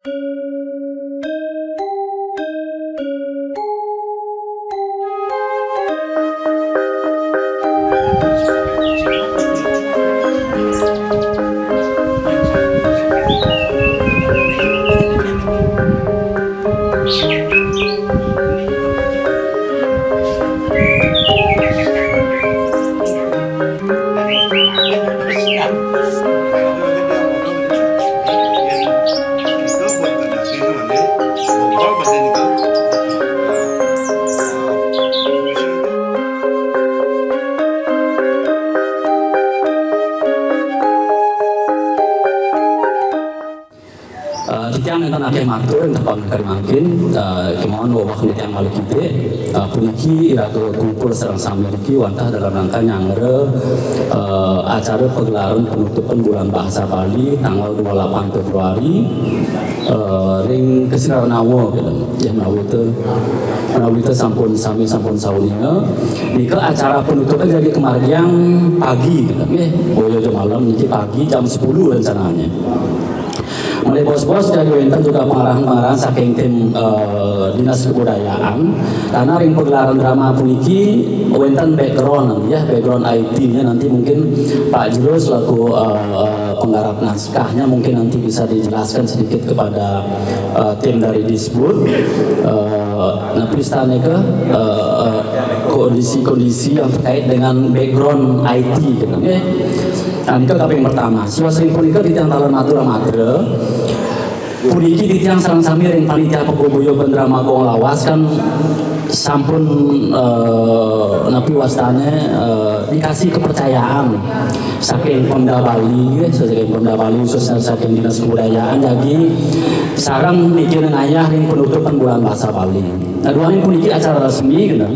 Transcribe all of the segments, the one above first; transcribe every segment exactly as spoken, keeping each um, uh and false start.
Eh, titiang nénten akéh matur, nénten pangénter mangkin, eh, kémaon weweh titiang malih kidik, eh, puniki iraga kumpul sareng sami niki wantah dalam rangka nyanggra, eh, acara pagelaran penutupan Bulan Bahasa Bali tanggal dua puluh delapan Februari, eh, ring Kesirarnawa, gitu. Ya, menawi té, menawi té sampun sami sampun sauninga, nika acara penutupan jagi kamargiang pagi, gitu. Nggih, boya aja malem niki pagi jam sepuluh rencananya. Malih bos-bos jagi wénten juga pangarahan-pangarahan saking tim, eh, Dinas Kebudayaan. Karena ring pagelaran drama puniki wénten background, ya, background I T-nya nanti mungkin Pak Jero selaku, eh, eh, penggarap naskahnya mungkin nanti bisa dijelaskan sedikit kepada, eh, tim dari Disbud. Eh, napi wastané ké, eh, eh, kondisi-kondisi yang terkait dengan background I T gitu, nggih. Nah, nika kaping pertama. Sios ring punika titiang taler matur matra. Puniki titiang sareng sami ring panitia paguyuban drama Gong Lawas kan sampun, eh, napi wastané, eh, dikasih kepercayaan saking Pemda Bali, nggih, saking Pemda Bali, khususnya saking Dinas Kebudayaan, jagi sareng niki ngayah ring penutupan Bulan Bahasa Bali. Nah, duaning puniki acara resmi, gitu.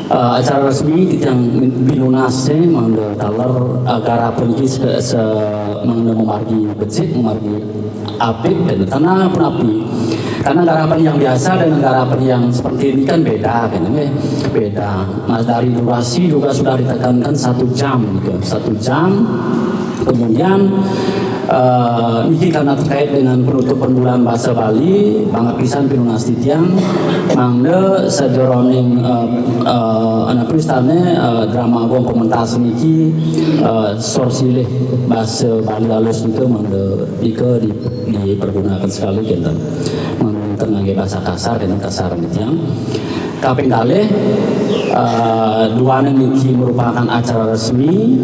Eh, acara resmi titiang min-, pinunasé mangda taler, eh, garapan niki se-, se-, mangda mamargi becik, mamargi apik, gitu. Karena punapi? Karena garapan yang biasa dengan garapan yang seperti ini kan beda, gitu, nggih. Beda. Mas, dari durasi juga sudah ditekankan satu jam, gitu. Satu jam. Kemudian, eh, niki karena terkait dengan penutupan Bulan Bahasa Bali, banget pisan pinunas titiang, mangda sajeroning, eh, eh, napi wastané, eh, drama Gong Pementasan niki, eh, sor silih basa Bali alus nika mangda nika di-, dipergunakan sekali, kénten. Mangda nénten nganggé basa kasar, kénten, kasar titiang. Kaping kalih, eh, duaning niki merupakan acara resmi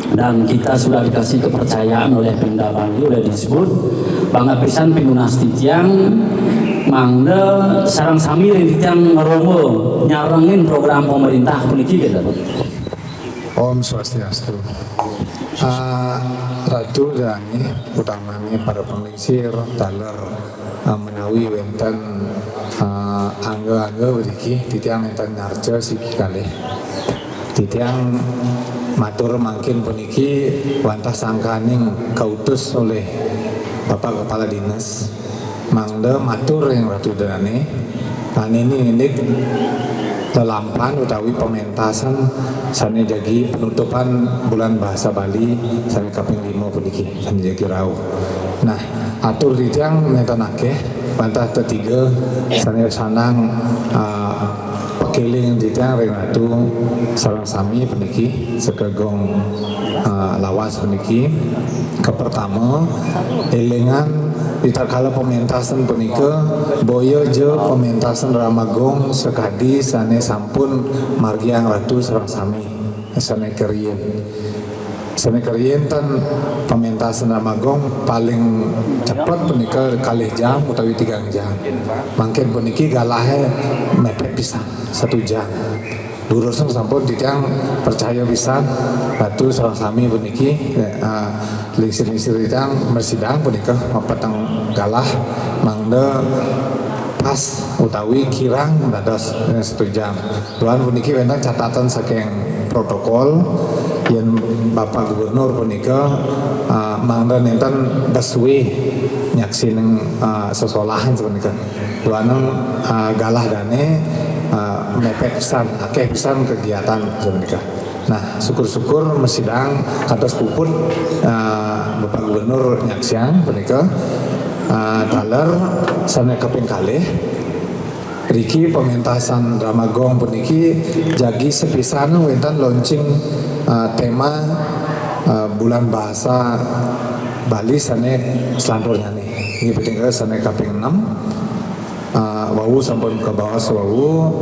dan kita sudah dikasih kepercayaan oleh Pemda Bali, oleh Disbud. Banget pisan pinunas titiang, mangda sareng sami ring titiang ngrama nyarengin program pemerintah puniki, gitu. Om Swastiastu. Ah, Ratu Dani, utamané para panglingsir, taler, ah, menawi wénten, ah, angga-angga mriki, titiang nénten nyarca siki kalih. Titiang matur mangkin puniki wantah sangkaning kautus olih Bapak Kepala Dinas. Mangda matur ring Ratu Dani, nganini indik lelampahan utawi pementasan sané jagi penutupan Bulan Bahasa Bali sané kaping lima puniki, sané jagi rauh. Nah, atur titiang nénten akéh, wantah tetiga sané sandang, ah, pakéling titiang ring Ratu sareng sami puniki, saking Gong, ah, Lawas puniki. Kapertama, élingang ritatkala pementasan punika, boya ja pementasan drama gong sakadi sané sampun margiang Ratu sareng sami, sané kariin. Sané kariin ten pementasan drama gong paling cepet punika kalih jam utawi tigang jam. Mangkin puniki galahé mepet pisan, satu jam. Durusna sampun titiang percaya pisan, Ratu sareng sami puniki, eh, lingsir-lingsir titiang mrasidang punika mapeteng galah mangda pas utawi kirang dados, eh, satu jam. Duaning puniki wénten catatan saking protokol, yén Bapak Gubernur punika, eh, mangda nénten bes suwé nyaksining, eh, sesolahan sapunika. Duaning, ah, galah dané, ah, mepet pisan, akéh pisan kegiatan sapunika. Nah, syukur-syukur mrasidang kantos puput, ah, Bapak Gubernur nyaksiang punika. Ah, taler sane kaping kalih, riki pementasan drama gong puniki jagi sepisan wenten launching, ah, tema, ah, Bulan Bahasa Bali sane selanturnyane. Inggih punika sane kaping enam. Ah, wau sampun kabaos wau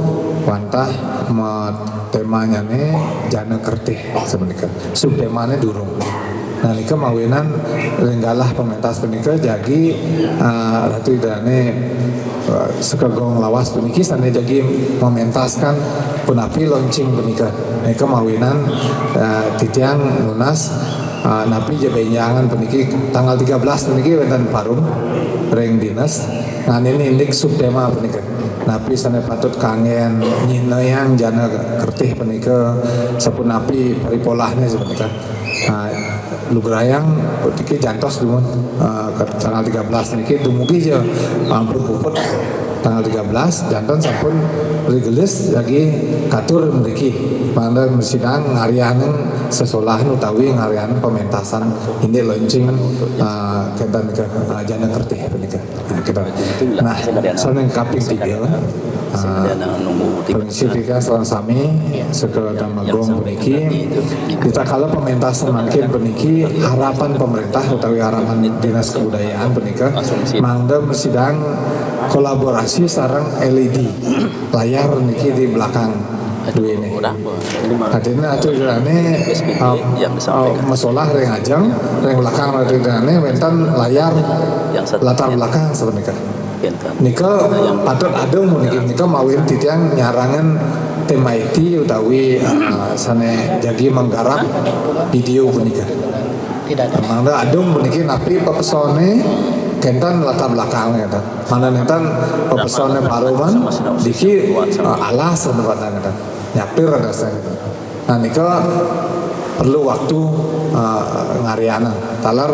wantah ma-, temanyane Jana Kertih sapunika. Subtemane durung. Nah, nika mawinan ring galah pementas punika jagi, ah, Ratu Ida Dane, ah, Sekegong lawas puniki sane jagi mementaskan punapi launching punika. Nika mawinan, ah, titiang nunas, ah, napi ja benjangan puniki tanggal tiga belas puniki wenten parum ring dinas. Nganinin indik subtema punika. Napi sane patut kanggen nyinayang Jana Kertih punika, sapunapi paripolahne sapunika. Ah, lugrayang puniki jantos dumun, ah, ke tanggal tiga belas niki dumugi ja ampun puput tanggal tiga belas, janten sampun rigelis jagi katur mriki. Mangda mrasidang ngaryanin sesolahan utawi ngaryanin pementasan indik launching, ah, kenten nika, ah, Jana Kertih punika. Nah, kita. Nah, sane kaping tiga, ah, pangisi tiga sareng sami, saka drama gong puniki, ritatkala pementasan mangkin puniki, harapan pemerintah utawi harapan Dinas Kebudayaan punika, mangda mrasidang kolaborasi sareng L E D layar niki di belakang duene. Artine aturane, ah, ah, masolah ring ajeng, ring belakang aturane wenten layar latar belakang sapunika. Nika patut adung puniki, nika mawinan titiang nyarengin tim I T utawi, ah, sane jagi manggarap video punika. Mangda adung puniki napi pepesone kenten latar belakang kenten. Mangda nenten pepesone paruman, diki, ah, alas kenten, nyatir ada kenten. Nah, nika perlu waktu, ah, ngaryanin. Taler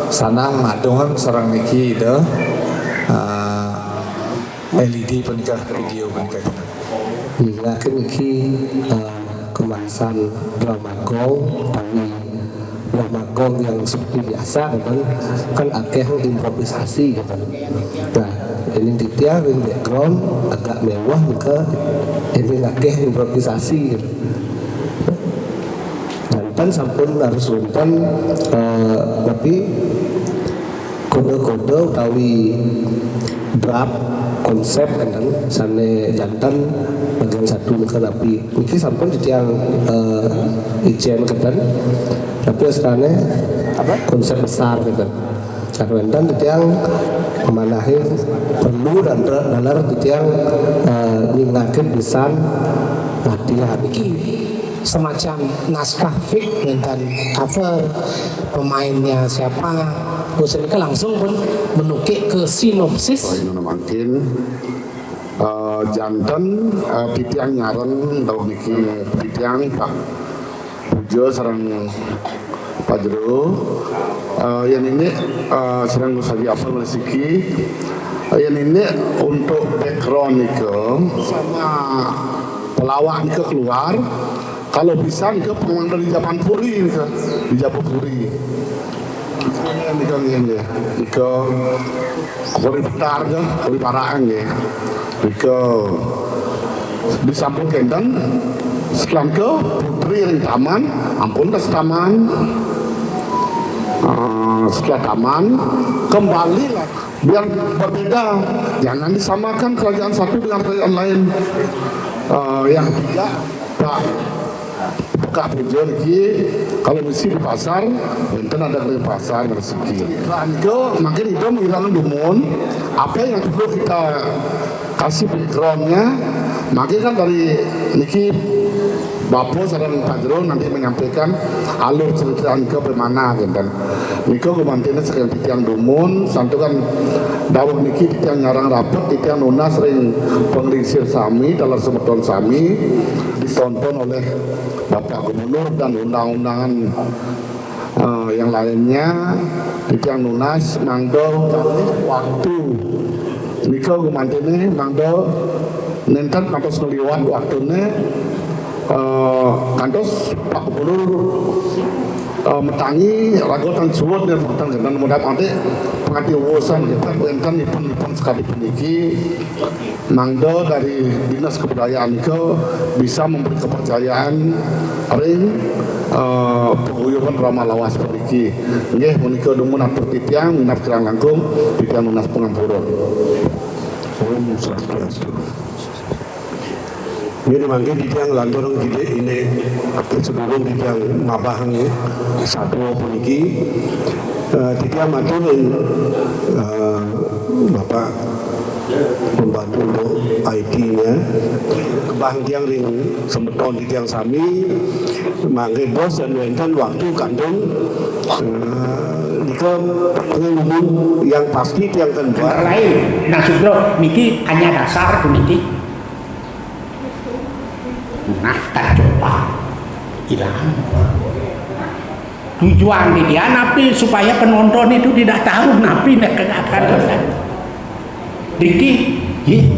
sandang madungan sareng niki Ida, ah, L E D punika, video punika. Iya, kan niki, ah, kemasan drama gong, tapi drama gong yang seperti biasa kan, kan akeh improvisasi gitu. Nah, ini titiang ring background agak mewah nika, ini akeh improvisasi gitu. Janten sampun harus wenten, eh, napi, kode-kode utawi draft konsep enten sane janten bagian satu nika napi. Niki sampun titiang, eh, icen kenten. Tapi astane apa? Konsep besar kenten. Nah, wenten titiang pamanahin perlu dan taler titiang, eh, nyingakin pisan latihan. Niki semacam naskah fix wenten cover, pemainnya siapa. Terus ini langsung pun menukik ke sinopsis. Oh, ini mangkin, eh, janten, eh, titiang nyareng daweg niki, titiang Pak Puja sareng Pak Jero. Eh, yen ini, eh, sareng Gus Haji Apel Resiki. Eh, yen ini untuk background nika sama pelawak nika keluar. Kalau bisa nika pemang dari zaman Puri nika, di Japupuri. Nika nggih, nggih. Nika Kori Petar nggih, Kori Paraan nggih. Nika disampun kenten, setelah ke putri ring taman, ampun ke taman. Ah, setelah taman, kembalilah. Biar berbeda, jangan disamakan kerajaan satu dengan kerajaan lain. Ah, yang ketiga, Pak, Pak Puja niki, kalau mesti di pasar, wenten ada di pasar rezeki. Nah, itu mungkin itu menghilangkan dumun. Apa yang perlu kita kasih backgroundnya, mungkin kan dari niki Bapak sareng Pak Jero nanti menyampaikan alur cerita nika bagaimana, gitu. Nika gumantiné saking titiang dumun, santukan dawuh niki titiang nyarang rapet, titiang nunas ring panglingsir sami, taler semeton sami, ditonton oleh Bapak Gubernur dan undang-undangan, eh, yang lainnya, titiang nunas mangda waktu. Nika gumantiné mangda nénten kantos ngliwat waktuné, eh, kantos Pak Gubernur Eh, matangi raga tan suud nggih, wonten kenten mudah mati pangati uwusan nggih, wénten ipun-ipun sakadi puniki, mangda dari Dinas Kebudayaan nika bisa memberi kepercayaan ring, eh, paguyuban Rama Lawas puniki. Nggih, punika dumun atur titiang, minab kirang langkung titiang nunas pangampura. Om Swastiastu. Nggih, mangkin titiang lantur ngidik indik sadurung titiang ngabahang satua puniki. Eh, titiang matur ring, eh, Bapak pembantu untuk I T-nya. Kebahang tiang ring semeton titiang sami, mangke bos dan wénten waktu kantun, eh, nika pangumuman yang pasti tiang kan buat. Lain, nah, Sudra, niki hanya dasar puniki. Nah, tak coba hilang. Tujuan dia napi supaya penonton itu tidak tahu napi nak akan terjadi. Diki, ih,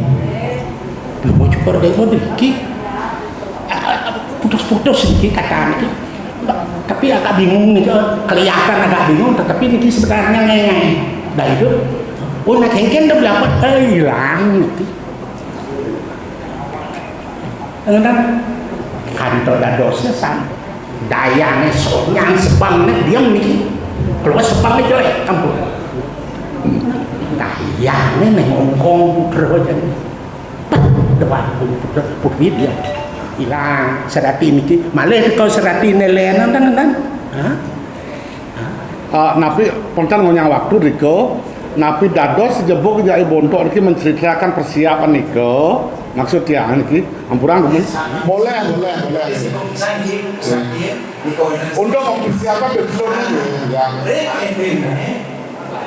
lu mau cukur deh, mau diki. Putus-putus niki kata niki. Tapi agak bingung niki, kelihatan agak bingung, tetapi niki sebenarnya ngengeng. Dah itu, oh, nak kengken dah berapa? Eh, hilang niki. Ngeten. Kanto dadosnya sam-, dayane sonyang sebangne diem niki. Keluar sebangne jelek, ampun. Dayane neng ongkong putra jan. Depan putra putri dia. Hilang serati niki. Malih teko serati nelen, ngenten, ngenten. Hah? Ah, napi ponten ngonyang waktu rika, napi dados jebuk jai bontok niki menceritakan persiapan nika, maksud tiang niki, ampurang gumun. Boleh, boleh, boleh. Untuk mempersiapkan betul niki, ya.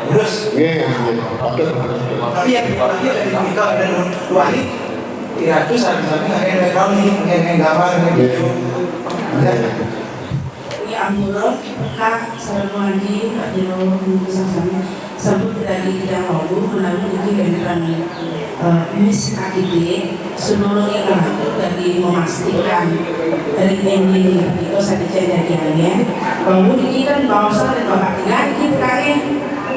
Terus. Nggih, nggih. Patut. Tapi yang dipanggil dari Mika dan dua hari, ya itu sami-sami ada yang background nih, yang, yang gambar, yang video. Ya. Nggih, ampura, Kak, sareng Wandi, Pak Jero, mungkin sami-sami. Sampun dadi titiang wau, menawi niki wénten, eh, miss akidik, sedurunge ngelantur dadi memastikan ring ending punika sadérék dadi anggen, bahwa niki kan baosan ring Bapak Tiga niki tekane.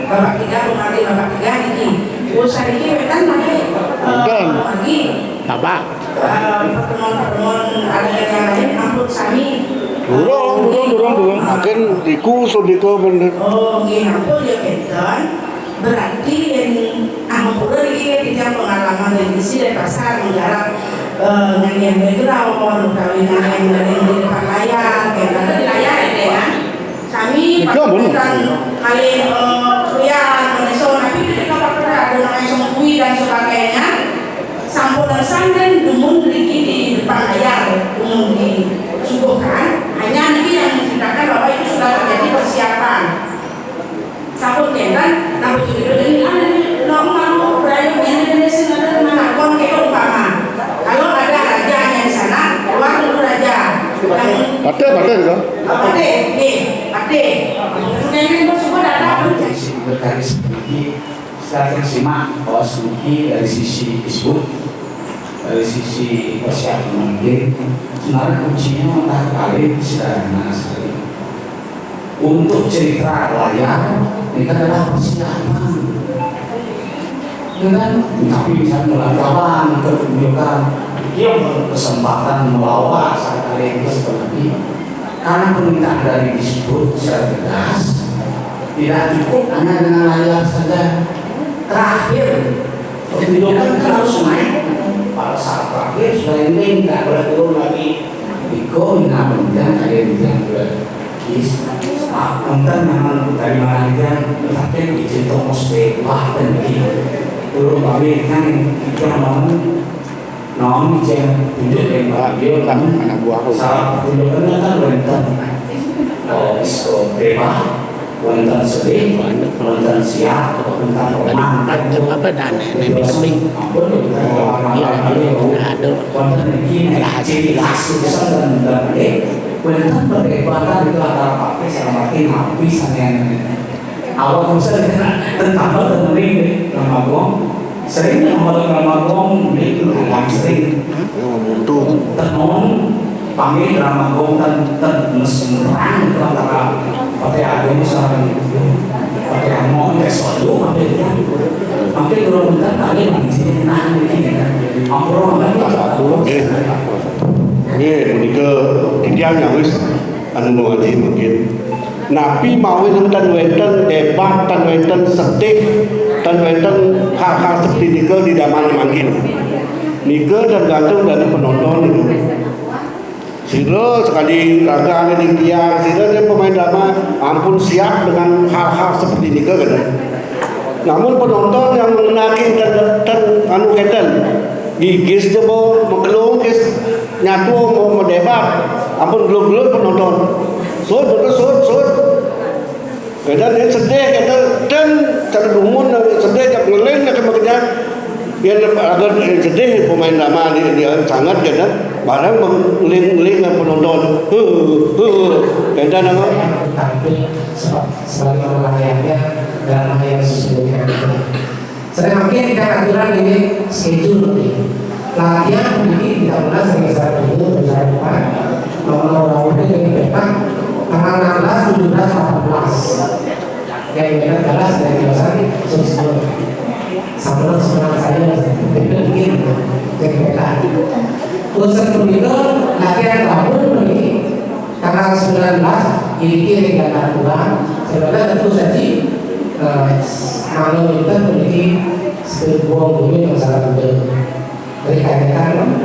Bapak Tiga, pemati Bapak Tiga niki. Oh, saniki wénten malih, eh, Wénten. Lagi. Bapak. Eh, pertemuan-pertemuan ada yang lain, ampun sami. Durung, durung, durung, durung. Mungkin iku sundika bener. Oh, nggih, ampun ya, Benten. Berarti yang ampura iki ya, tidak pengalaman yang isi dari pasar menggarap, eh, nyanyian background, utawi nyanyian dari di depan layar, kayak di layar ya, kan? Kami Nika, Bu. Pakai kali, eh, kuliah, meneso, tapi ketika Pak Pura ada namanya songkui dan sebagainya, sampun santen dumun riki di depan layar, dumun disuguhkan, hanya niki yang menceritakan bahwa itu sudah terjadi persiapan. Sampun kenten, nah begitu ini kan ini, normal, berani, ini, ini, sing ada manakon kayak umpama. Kalau ada rajanya di sana, keluar dulu raja. Yang Patih, patih, gitu. Patih, nggih, patih. Kemudian itu semua datang. Berkali seperti kita simak bahwa segi dari sisi disebut, dari sisi persiapan mungkin, sebenarnya kuncinya mentah kali sederhana sekali. Untuk cerita layar, ini kan adalah persiapan. Ya kan? Tapi misalnya mulai kapan, pertunjukan, dia kesempatan melawak sekali itu seperti karena permintaan dari disebut secara tegas, tidak cukup hanya dengan layar saja. Terakhir, pertunjukan kan harus naik. Pada saat terakhir, sudah ini tidak boleh turun lagi. Iko minat kemudian kalian bilang juga. Is, ah, konten memang dari mana dia, tapi di cerita mesti wah dan di turun kami kan kita mau Nong ijin tunjuk ring Pak Dio, anak buah aku. Salah tunjukannya kan wénten. Oh, isko bebas, wénten sedih, wénten siap, wénten roman. Apa dan nenek keping? Ampun, wénten roman. Iya, iya. Aduh. Wénten iki, ciri khas pisan dan, dan, eh, wénten perdebatan itu antara pakai sama pakai, napi sama yang Awak bisa ditambah tentuin deh, Ramagong. Sering yang malam Ramagong, ini tuh yang sering. Yang butuh. Tenun, Kami drama gong tan tan mesrang antara Partai Agung sareng Partai Amo, kayak selalu makin, makin kurang bentar kali nanti nanti ampun. Nggih, punika titiang nyawis anu ngaji mungkin. Napi mawis tan wénten debat, tan wénten sedih, tan wénten hal-hal seperti nika di zaman mangkin. Nika tergantung dari penonton niku. Sira sekali ragang ning tiang, sira ning pemain drama ampun siap dengan hal-hal seperti nika kan. Namun penonton yang mengenaki dan, dan anu keten, gigis je mau mengkelung, gis nyatu mau mendebat, ampun gelung-gelung penonton. Sud, betul sud, sud. Kadang dia sedih, kadang dan cara dumun sedih, tak ngeling, nak kena kerja. Dia agak sedih pemain drama dia, dia sangat kadang barang ngeling-ngeling penonton. Huh, huh. Kadang nama? Tapi sebab sebagai orang layaknya drama yang sesungguhnya. Sedang mungkin kita aturan ini schedule ini. Latihan ini kita mulai sebagai satu minggu, sebagai satu hari. Nomor orang udah jadi petak tanggal enam belas, tujuh belas, delapan belas. Yang kita jelas dari jurusan sosial. Sama sebenarnya saya tidak ingin jadi petak. Khusus begitu, latihan tahun ini tanggal sembilan belas, ini kiri dan kurang. Sebenarnya tentu saja, eh, kalau kita memiliki sebuah bumi yang sangat muda. Dari kaitan,